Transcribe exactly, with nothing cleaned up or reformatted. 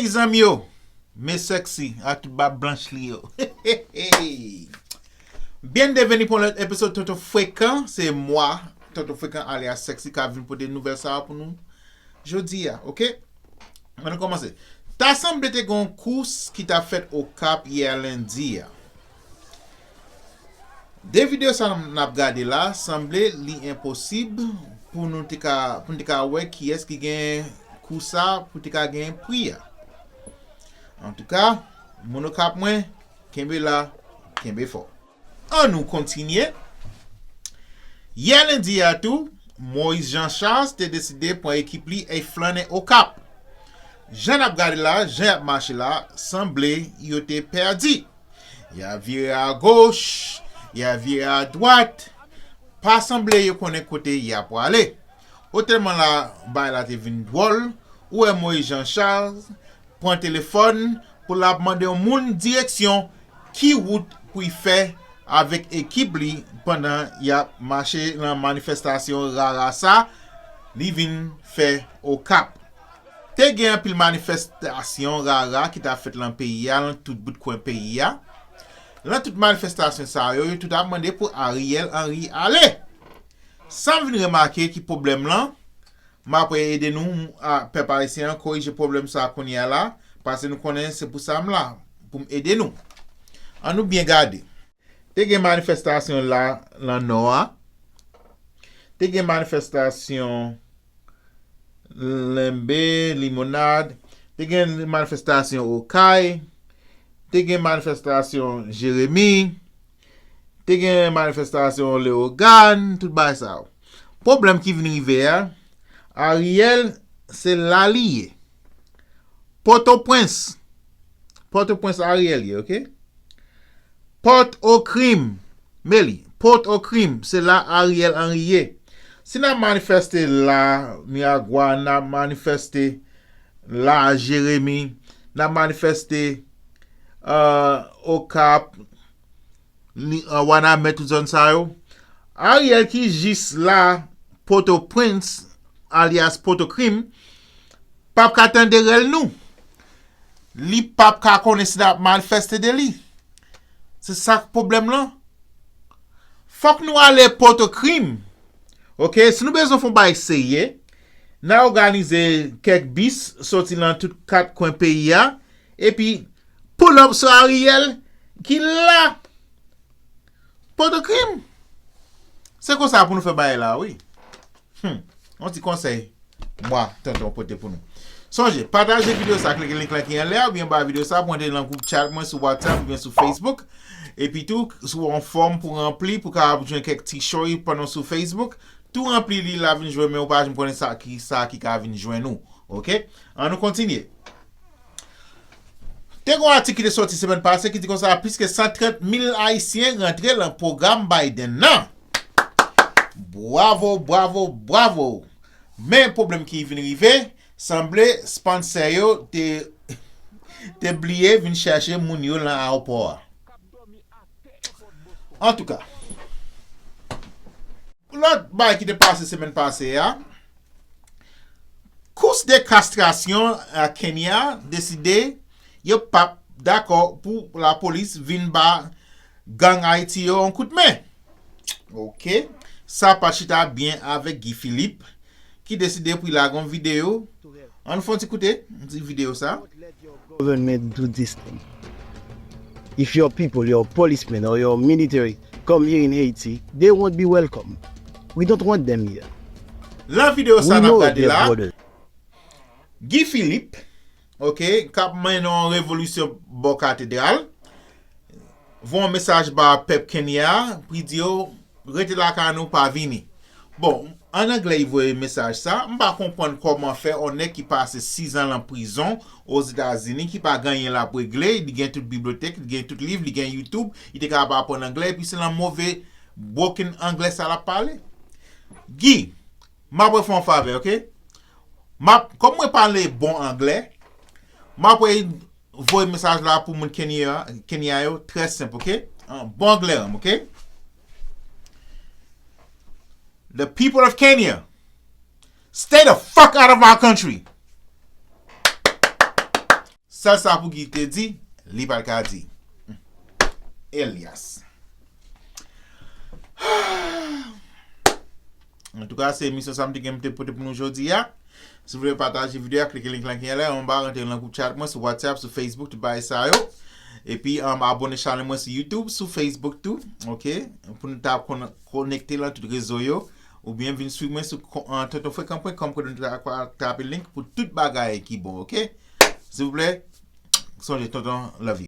Hey zanmi yo, mes sexy, a tout bab blanch li yo. Bienvenue pour un autre épisode Tonton Frekan. Se mwa, Tonton Frekan alias Sexy, k ap vin pote nouvèl sa a pou nou jodi a, oke? Ann kòmanse. Ta sanble te gen yon kous ki t ap fèt Okap yè lendi a. De videyo sa n ap gade la, sanble li enposib pou nou te ka, pou n te ka wè kiyès ki gen kous sa pou te ka gen pri a. Antouka, moun Okap mwen, kenbe la, kenbe fò. Ann nou kontinye. Yè lendi a tou, Moïse Jean Charles te deside pran ekip li e flannen Okap. Jan n ap gade la, jan y ap mache la, sanble yo te pèdi. Y a vire agoch, y a vire adwat, pa sanble yo konnen kote y ap prale. Otèlman la, bagay la te vin dwòl, ou wè Moïse Jean Charles pran telefòn pou l ap mande yon moun direksyon ki wout pou y fè avèk ekip li pandan y ap mache nan manifestasyon rara sa li vin fè Okap. Te gen anpil manifestasyon rara ki t ap fèt lan peyi a, lan tout bout kwen peyi a. Lan tout manifestasyon sa yo, yo tout ap mande pou Ariel Henry ale. Sa m vin remake ki pwoblèm lan, m apre ede nou, a, pèp ayisyen an, korije pwoblèm sa kounye a la, paske nou konnen se pou sa m la, pou m ede nou. Ann nou byen gade. Te gen manifestasyon la, lan nò a. Te gen manifestasyon Lenbe, Limonad. Te gen manifestasyon Okay. Te gen manifestasyon Jeremi. Te gen manifestasyon Leyogàn, tout bagay sa yo. Pwoblèm ki vin rive a, Ariel, se la li ye. Pòtoprens. Pòtoprens Ariel ye, oke? Pòtokrim. Men li, Pòtokrim, se la Ariel Henry ye. Si n ap manifeste la Miragwàn, n ap manifeste la Jeremi, n ap manifeste, euh, Okap, li, euh, Wanament, tout zòn sa yo. Ariel ki jis la Pòtoprens, alyas Pòtokrim, p ap ka tande rèl nou. Li p ap ka konnen si n ap manifeste de li. Se sa k pwoblèm lan. Fòk nou ale Pòtokrim. Oke, si nou bezwen fè yon bagay serye, n a òganize kèk bis soti nan tout kat kwen peyi a, epi pull up sou Ariel ki la Pòtokrim. Se konsa pou nou fè bagay la, wi. Hmm. Yon ti konsèy mwa, Tonton pote pou nou. Sonje, pataje videyo sa, klike link lan ki anlè a, oubyen anba videyo sa, pou antre nan gwoup chat mwen sou WhatsApp oubyen sou Facebook. Epi tou, si w yon fòm pou ranpli, pou kapab jwenn kèk ti choy pandan w sou Facebook, tou ranpli li, l a vin jwenn, men ou pa janm konnen sa ki, sa ki ka vin jwenn ou. Oke? Ann nou kontinye. Te gen yon atik ki te soti semèn pase ki di konsa, plis ke san trant mil Ayisyen rantre lan pwogram Biden nan. Bwavo, bwavo, bwavo! Men pwoblèm ki vin rive, sanble sponsè yo te, te bliye vin chèche moun yo lan ayewopò a. Antouka, lòt bagay ki te pase semèn pase a, kous de kastrasyon a Kenya deside yo p ap dakò pou lapolis vin ba gang Ayiti yo yon kout men. Oke. Sa pa t chita byen avèk Guy Philippe, ki deside pou l lage yon videyo. Ann fè yon ti koute, yon ti videyo sa. Government do this thing. If your people, your policemen or your military come here in Haiti, they won't be welcome. We don't want them here. Lan videyo sa n ap gade la, Guy Philippe, oke, k ap mennen yon revolisyon bò katedral, voye yon mesaj ba pèp Kenya a, pou l di yo, rete lakay nou, pa vini. Bon, an anglè, li voye mesaj sa. M pa konprann kòman fè yon nèg ki pase sizan lan prizon Ozetazini, ki pa gen anyen l ap regle, li gen tout bibliyotèk, li gen tout liv, li gen YouTube, li te kapab aprann anglè, epi se lan move, broken anglè sa l ap pale. Guy, m ap fè w yon favè, oke? M ap, kòm mwen pale bon anglè, m ap voye mesaj la pou moun Kenya, Kenya yo, trè senp, oke? An bon anglè, oke? The people of Kenya, stay the fuck out of our country. Sèl sa Pouki te di, li pa t ka di. Elias. Antouka, se emisyon sa m te gen pou te pote pou nou jodi a. Si w vle pataje videyo a, klike link lan ki anlè, anba, rantre nan gwoup chat mwen sou WhatsApp, sou Facebook, tout bagay sa yo. Epi, um, abone chanèl mwen sou YouTube, sou Facebook tou, ok? Pou nou ta kon- konekte lan tout rezo yo. Oubyen vin swiv mwen sou kon- uh, tonton frekan pwen kòm kote nou ta ka tape link pou tout bagay ki bon, ok? Silvouplè, sonje tonton love you.